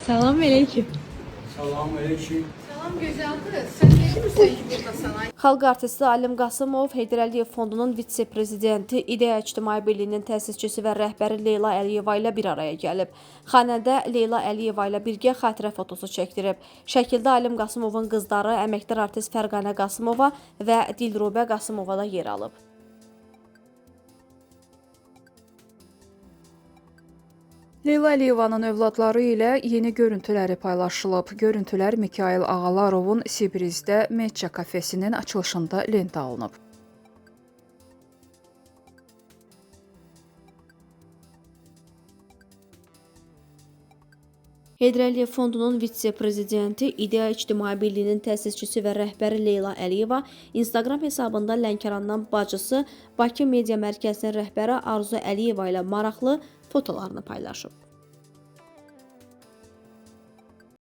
Salam əleykum. Salam aleyküm. Salam gözəl qız. Sən nə edirsən ki burdasan? Ay? Xalq artisti Alim Qasımov Heydər Əliyev Fondunun vitse-prezidenti, İdeya İctimai Birliyinin təsisçisi və rəhbəri Leyla Əliyeva ilə bir araya gəlib. Xanəndə Leyla Əliyeva ilə birgə xatirə fotosu çəkdirib. Şəkildə Alim Qasımovun qızları, əməkdar artist Fərqanə Qasımova və Dilrubə Qasımova da yer alıb. Leyla Əliyevanın övladları ilə yeni görüntüləri paylaşılıb. Görüntülər Mikayıl Ağalarovun Sibrizdə Meçça kafesinin açılışında lentə alınıb. Heydər Əliyev Fondunun vitse-prezidenti, İdeya İctimai Birliyinin təsisçisi və rəhbəri Leyla Əliyeva Instagram hesabında Lənkərandan bacısı, Bakı Media Mərkəzinin rəhbəri Arzu Əliyeva ilə maraqlı fotolarını paylaşıb.